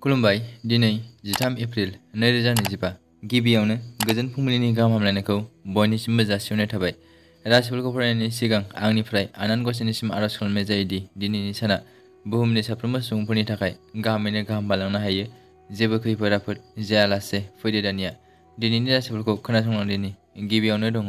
खुलुमबाय। दिनै 13 एप्रिल 2025 गिबियावनो गोजोन फुंबिलिनि गाहाम हामलायनायखौ बयनिसिमबो जासिहरनाय थाबाय। राशिफोरखौ फरायनायनि सिगां आंनिफ्राय आनान गसाइनिसिम आरज खालामनाय जायोदि दिनैनि साना बुहुमनि साफ्रोमबो सुबुंफोरनि थाखाय गाहामैनो गाहाम बारलांनो हायो। जेबो खैफोद आफोद जायालासे फैदो दानिया दिनैनि राशिफोरखौ खोनासंलांदिनि। गिबियावनो दङ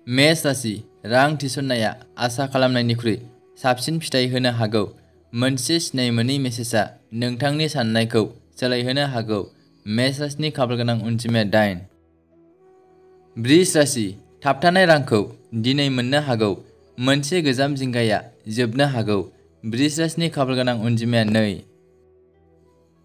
मेष राशि। रां थिसननाया आसा खालामनायनिख्रुइ साबसिन फिथाइ होनो हागौ। मोनसे सिनाय मोनै मेसेजआ नोंथांनि साननायखौ सोलायहोनो हागौ। मेष राशिनि खाफालगोनां अनजिमाया 8। वृष राशि। थाबथानाय रांखौ दिनै मोननो हागौ। मोनसे गोजाम जिंगाया जोबनो हागौ। वृष राशिनि खाफालगोनां अनजिमाया 2।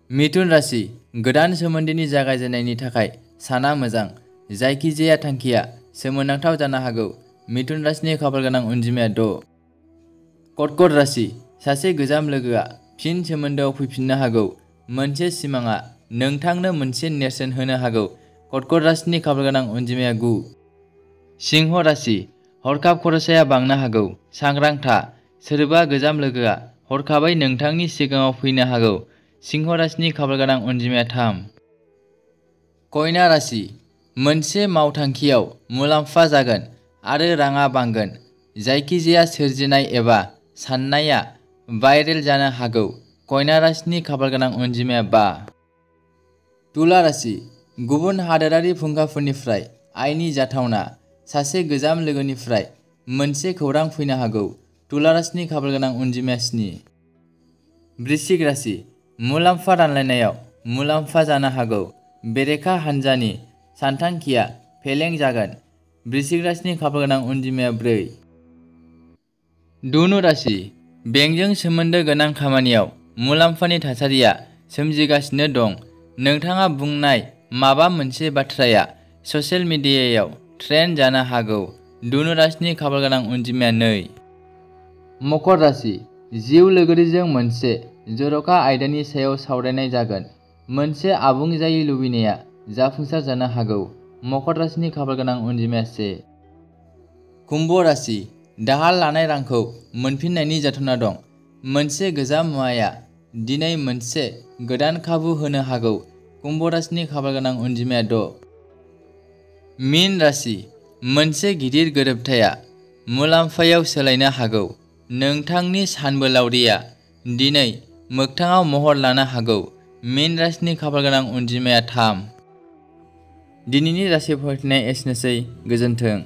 मिथुन राशि। गोदान सोमोन्दोनि जागायजेननायनि थाखाय साना मोजां। जायखिजाया थांखिया सोमोनांथाव जानो हागौ। मिथुन राशिनि खाफालगोनां अनजिमाया 6। कर्कट राशि। सासे गोजाम लोगोआ फिन सोमोन्दोआव फैफिननो हागौ। मोनसे सिमांआ नोंथांनो मोनसे नेरसोन होनो हागौ। कर्कट राशिनि खाफालगोनां अनजिमाया 9। सिंह राशि। हरखाब खरसाया बांनो हागौ। सांग्रां था। सोरबा गोजाम लोगोआ हरखाबै नोंथांनि सिगाङाव फैनो हागौ। सिंह राशिनि खाफालगोनां अनजिमाया 3। कन्या राशि। मोनसे मावथांखियाव मुलाम्फा जागोन आरो राङा बांगोन। जायखिजाया सोरजिनाय एबा साननाया भाइरेल जानो हागौ। कन्या राशिनि खाफालगोनां अनजिमाया 5। तुला राशि। गुबुन हादोरारि फुंखाफोरनिफ्राय आयनि जाथावना। सासे गोजाम लोगोनिफ्राय मोनसे खौरां फैनो हागौ। तुला राशिनि खाफालगोनां अनजिमाया 7। वृश्चिक राशि। मुलाम्फा रानलायनायाव मुलाम्फा जानो हागौ। बेरेखा हान्जानि सानथांखिया फेलें जागोन। वृश्चिक राशिनि खाफालगोनां अनजिमाया 4। धनु राशि। बेंकजों सोमोन्दो गोनां खामानियाव मुलाम्फानि थासारिया सोमजिगासिनो दं। नोंथाङा बुंनाय माबा मोनसे बाथ्राया ससियेल मिडियायाव ट्रेन्ड जानो हागौ। धनु राशिनि खाफालगोनां अनजिमाया 2। मकर राशि। जिउ लोगोरिजों मोनसे जर'खा आयदानि सायाव सावरायनाय जागोन। मोनसे आबुं जायै लुबैनाया जाफुंसार जानो हागौ। मकर राशिनि खाफालगोनां अनजिमाया 1। कुम्भ राशि। दाहार लानाय रांखौ मोनफिननायनि जाथावना दं। मोनसे गोजाम मुवाया दिनै मोनसे गोदान खाबु होनो हागौ। कुम्भ राशिनि खाफालगोनां अनजिमाया 6। मीन राशि। मोनसे गिदिर गोरोबथाया मुलाम्फायाव सोलायनो हागौ। नोंथांनि सानबोलावरिया दिनै मोगथाङाव महर लानो हागौ। मीन राशिनि खाफालगोनां अनजिमाया 3। दिनैनि राशि फरायनाया एसेनोसै। गोजोन्थों।